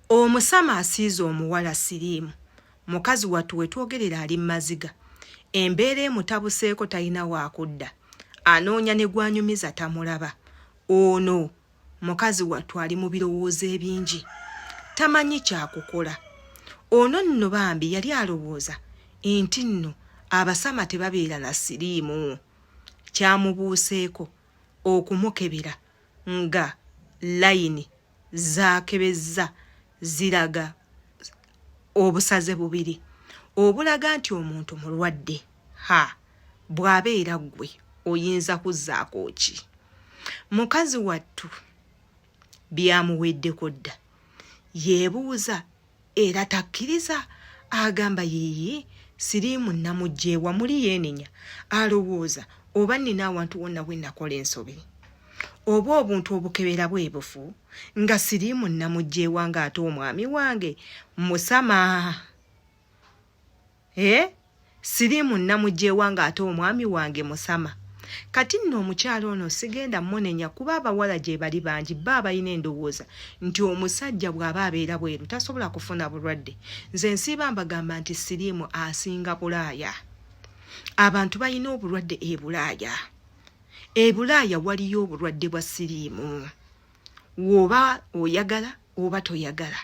Omusama asiize omuwala siriimu. Mukazi wattu wetwogerera ali mumaziga. Embeera emutabuseeko talina waakudda. Anoonya ne gwanyumiza tamulaba. Ono mukazi wattu ali mu birowoozo ebingi. Tamanyi kyakukola. Ono nno bambi yali alowooza nti nno abasama tebabeera na siriimu. Kyamubuuseeko okumukebera nga layini z'akebezza ziraga obusaze bubiri obulaga nti omuntu mulwadde. Ha, bw'abeera ggwe oyinza kuzzaako ki? Mukazi wattu byamuweddeko dda. Yeebuuza era takkiriza agamba yiiyi siriimu nnamuggyeewa muli yeenenya alowooza oba nnina awantu wonna we nakola ensobi oba obuntu obukebera bwe bufu nga siriimu nnamuggyeewa ng'ate omwami wange musama Eh? Siriimu nnamuggyewa ng'ate omwami wange musama. Kati nno omukyala ono sigenda munenya kuba abawala gyebali bangi bo abalina endowooza nti omusajja bw'aba abeera bweru tasobola kufuna bulwadde. Nze nsiiba mbagamba nti siriimu asinga Bulaaya. Abantu balina obulwadde e Bulaaya. E Bulaaya waliyo obulwadde bwa siriimu. Woba oyagala oba toyagala.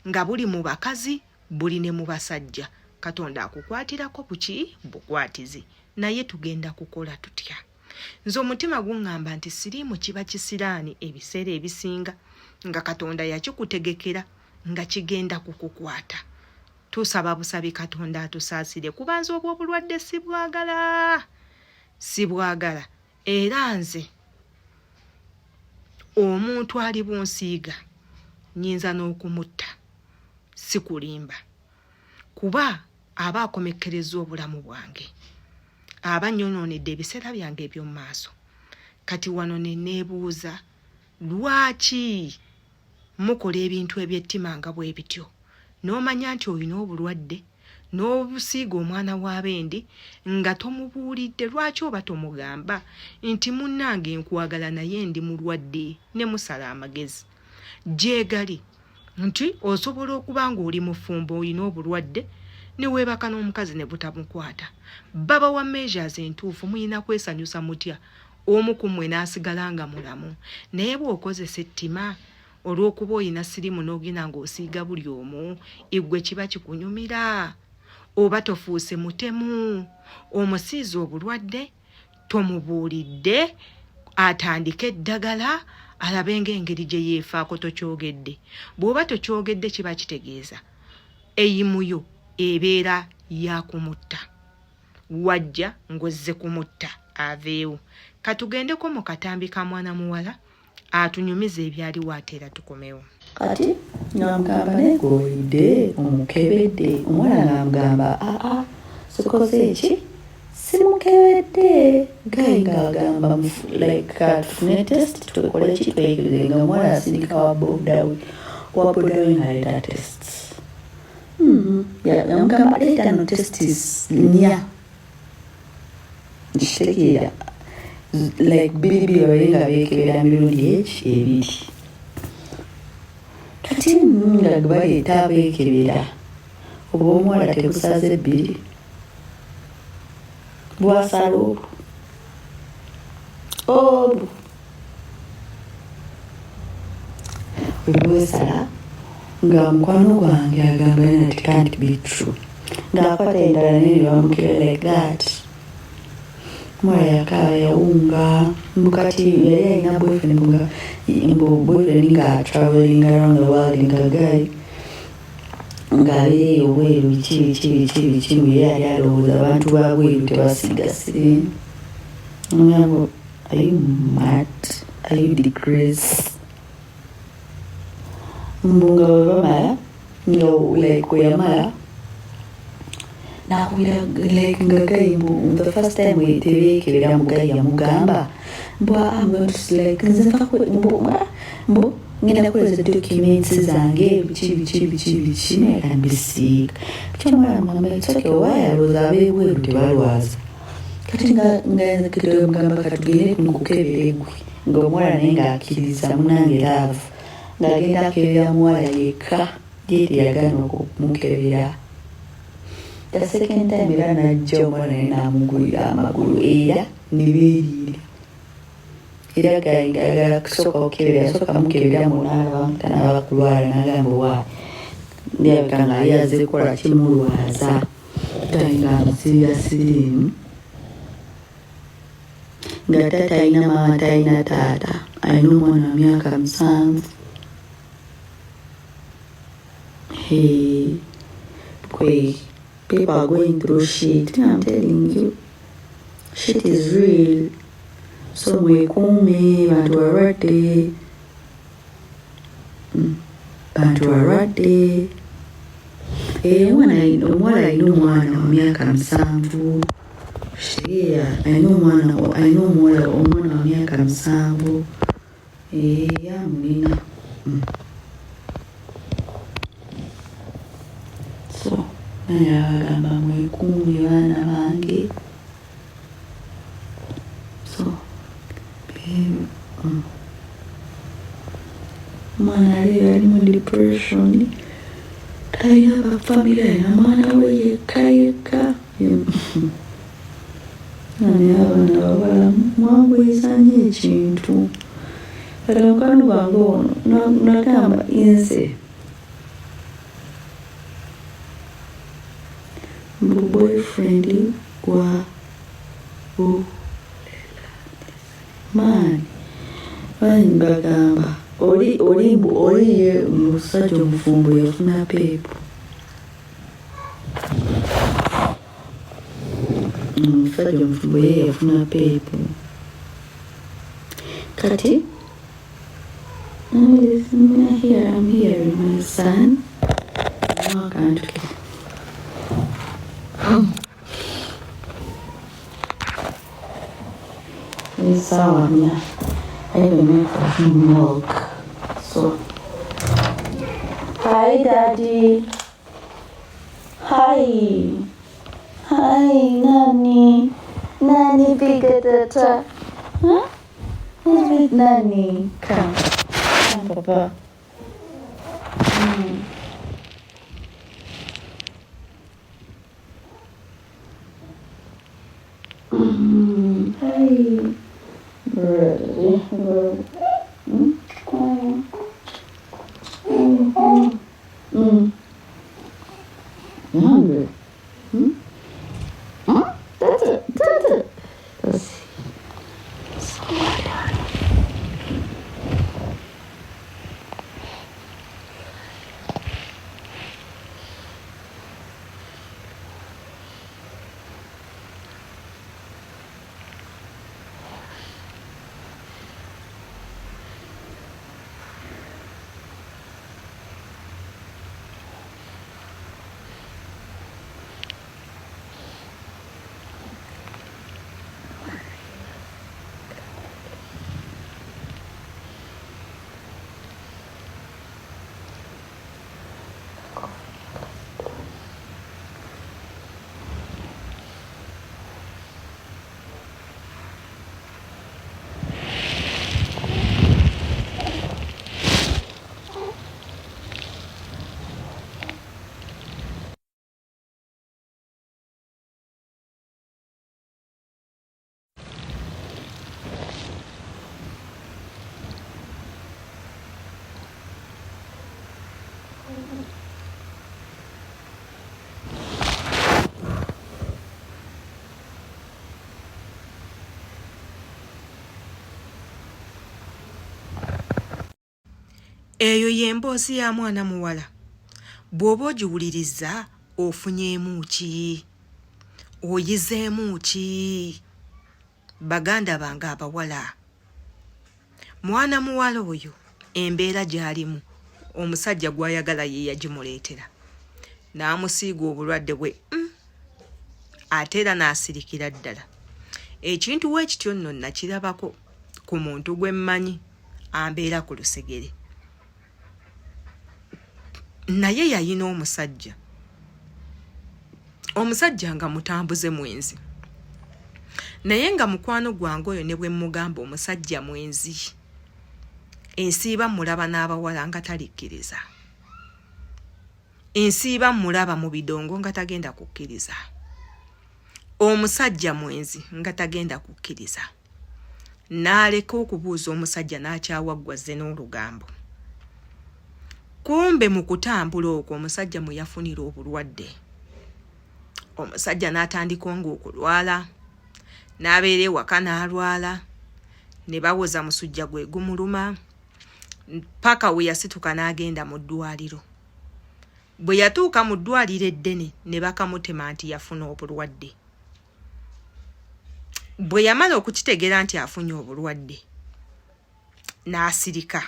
Nga buli mu bakazi buli ne mu basajja. Katonda akukwatirako buki bukwatizi. Naye tugenda kukola tutya? Nze omutima guŋŋamba nti siriimu kiba kisiraani ebiseera ebisinga nga Katonda yakikutegekera nga kigenda kukukwata. Tusaba busabi Katonda atusaasire kuba nze obwo obulwadde sibwagala. Sibwagala. Era nze omuntu ali bunsiiga nyinza n'okumutta sikulimba kuba aba akomekkerezza obulamu bwange aba nyonoonedde ebiseera byange eby'omu maaso kati wano ne neebuuza lwaki mukola ebintu eby'ettima nga bwe bityo n'omanya nti olina obulwadde n'obusiiga omwana w'abendi nga tomubuulidde lwaki oba tomugamba nti munnange nkwagala naye ndi mulwadde ne musala amagezi gyegali nti osobola okuba ng'oli mufumbo olina obulwadde ne weebaka n'omukazi ne butamukwata babawa measures entuufu mulina kwesanyusa mutya omu ku mmwe n'asigala nga mulamu naye bw'okozesa ettima olw'okuba olina sirimu n'ogenda ng'osiiga buli omu igwe kiba kikunyumira oba tofuuse mutemu omusiiza obulwadde tomubuulidde atandike eddagala alabe ng'engeri gye yeefaako tokyogedde bw'oba tokyogedde kiba kitegeeza eyimuyo ebeera yakumutta wajja ng'ozze kumutta aveewo. Katugendeko mu katambi ka mwana muwala atunyumize ebyaliwo ate era tukomewo. Kati ng'amugamba naye gwe oyidde omukebedde? Omuwala ng'amugamba aa sikoze ki simukebedde. Guy ng'agamba like tufune test tukole ki twekebere nga omuwala asindika wa boda we wa boda we ng'aleeta tests. Yamugamba leeta no tests nnya nkitegeera like biri biri babiri nga beekebera mirundi eki ebiri kati nga baleeta beekebera oba omuwala tebusaze ebbiri bwasala olwo olwo Bwesala nga mukwano gwange agamba nti can't be true ng'akwata endala naye ne bamukira like that omuwala yakaaba yawunga mbu kati yali alina boyfriend nga mbu boyfriend nga traveling around the world nga guy ng'abeera eyo bweru biki biki biki biki mbu ye yali alowooza abantu ba bweru tebasiiga siriimu. Are you mad? Are you degress? Mbu nga bwe bamala nga like bwe yamala nakubira like nga guy mbu the first time we tebeekebera mbu guy yamugamba mbu ah, I'm going to like nze nfa mbu ah, mbu ngenda kukoleza documents zange biki biki biki biki naye can be sick biki omuwala mugamba it's okay oba yalowooza ab'ebweru tebalwaza kati nga nga mugamba katugende nkukebere gwe nga omuwala naye ng'akkiriza munange love. Ng'agenda akebera muwala yekka, ye teyagaana okumukebera. The second time era n'ajja omuwala naye n'amugulira amagulu era ne beeriira. Era guy ng'ayagala kusooka kukebera, yasooka mukebera mbu n'alaba nti tanaba kulwala n'agamba owaaye ndabika nga yali azze kukola kimulwaza. Guy ng'amusibira siriimu. Nga taata alina maama talina taata, alina omwana wa myaka 7. Hey, kwe people are going through shit. I'm telling you, shit is real. So mwekuume, bantu balwadde, bantu balwadde. Omwana omuwala alina omwana wa myaka 7. Kitegeera, alina omwana, alina omuwala, omwana wa myaka 7. Yamulina. So naye abagamba mwekuume baana bange. So omwana ali ali mu depression, talina bafamily, alina mwana we yekka yekka. Naye abaana bawala mwanguyisa nnyo ekintu. Kati mukwano gwange ono nagamba nze mbu boyfriend wa man bagamba oli oli mbu oli ye musajja omufumbo yafuna peepo. Omusajja omufumbo ye yafuna peepo. Kati here I'm hearing my son. Akantu ke. Essaawa 4. I even make for him milk. So, hi daddy. Hi. Hi Nani. Nani piga tata. Huh? Who's with Nani? Come. Come papa. Hi. You hungry? Hmm? Huh? That's it. That's it. Let's see. Eyo y'emboozi ya mwana muwala. Bw'oba ogiwulirizza ofunyeemu ki? Oyizeemu ki? Baganda bange abawala, mwana muwala oyo embeera gy'alimu omusajja gw'ayagala ye yagimuleetera n'amusiiga obulwadde bwe ate era n'asirikira ddala. Ekintu weekityo nno nakirabako ku muntu gwe mmanyi ambeera ku lusegere, naye yayina omusajja, omusajja nga mutambuze mwenzi, naye nga mukwano gwange oyo ne bwe mmugamba omusajja mwenzi Ensiiba mulaba n'abawala nga talikkiriza. Nsiiba mulaba mu bidongo nga tagenda kukkiriza. Omusajja mwenzi nga tagenda kukkiriza. N'aleka okubuuza omusajja n'akyawa ggwazze n'olugambo. Kumbe mu kutambula okwo omusajja mwe yafunira obulwadde. Omusajja n'atandika ng'okulwala, n'abeera ewaka n'alwala, ne bawoza musujja gwe gumuluma, paka we yasituka n'agenda mu ddwaliro. Bwe yatuuka mu ddwaliro eddene ne bakamutema nti yafuna obulwadde. Bwe yamala okukitegeera nti afunye obulwadde, n'asirika.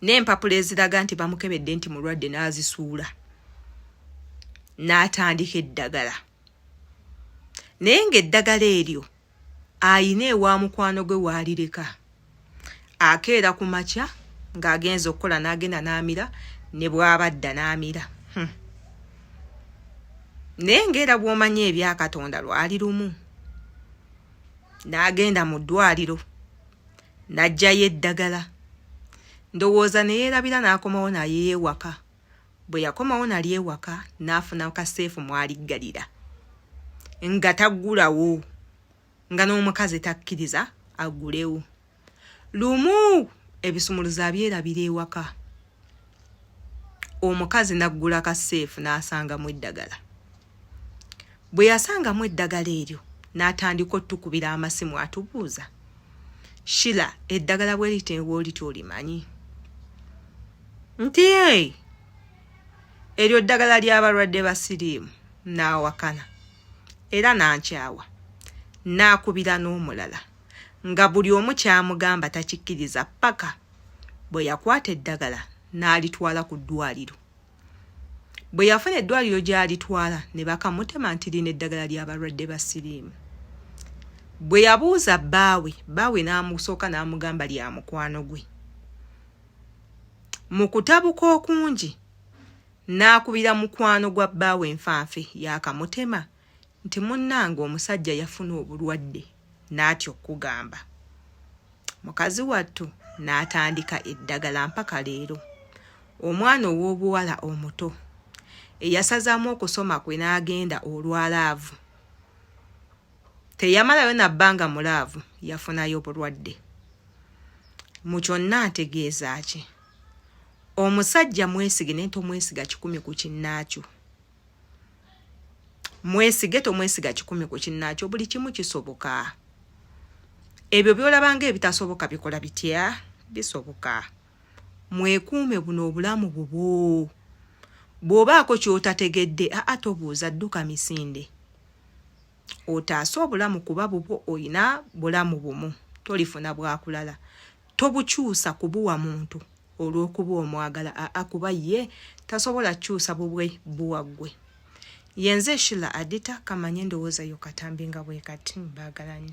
N'empapula eziraga nti bamukebedde nti mulwadde n'azisuula. N'atandika eddagala. Naye ng'eddagala eryo ayina ewa mukwano gwe waalireka. Akeera ku makya ng'agenze okukola n'agenda n'amira ne bw'aba adda n'amira. Naye ng'era bw'omanyi ebya Katonda lwali lumu. N'agenda mu ddwaliro n'aggyayo eddagala. Ndowooza ne yeerabira n'akomawo naye ewaka. Bwe yakomawo nali ewaka n'afuna kaseefu mw'aliggalira nga taggulawo nga n'omukazi takkiriza aggulewo. Lumu ebisumuluzo abyerabira ewaka. Omukazi n'aggula kaseefu n'asangamu eddagala. Bwe yasangamu eddagala eryo n'atandika otukubira amasimu atubuuza, Shila eddagala bwe lityo bw'olityo olimanyi? Nti ee, eryo ddagala ly'abalwadde ba siriimu. N'awakana era n'ankyawa n'akubira n'omulala nga buli omu ky'amugamba takikkiriza paka bwe yakwata eddagala n'alitwala ku ddwaliro. Bwe yafuna eddwaliro gy'alitwala ne bakamutema nti lino eddagala ly'abalwadde ba siriimu. Bwe yabuuza bbaawe, bbaawe n'amusooka n'amugamba lya mukwano gwe. Mu kutabuka okungi n'akubira mukwano gwa bbaawe enfanfe yakamutema nti munnange omusajja yafuna obulwadde n'atya okukugamba. Mukazi wattu n'atandika eddagala mpaka leero. Omwana ow'obuwala omuto eyasazaamu okusoma kwe n'agenda olwa laavu teyamalayo na bbanga mu laavu yafunayo obulwadde. Mu kyonna ntegeeza ki? Omusajja mwesige naye tomwesiga 100 ku kinnaakyo. Mwesige tomwesiga 100 ku kinnaakyo, buli kimu kisoboka. Ebyo by'olaba ng'ebitasoboka bikola bitya? Bisoboka. Mwekuume buno obulamu bubwo. Bw'obaako ky'otategedde, aa tobuuza, dduka misinde. Otaase obulamu kuba bubwo, olina bulamu bumu, tolifuna bwakulala. Tobukyusa kubuwa muntu olw'okuba omwagala, aa kuba ye tasobola kukyusa bubwe buwa ggwe. Yenze Shila Adita, kamanye endowooza yo katambi nga bwe kati. Mbaagala nnyo.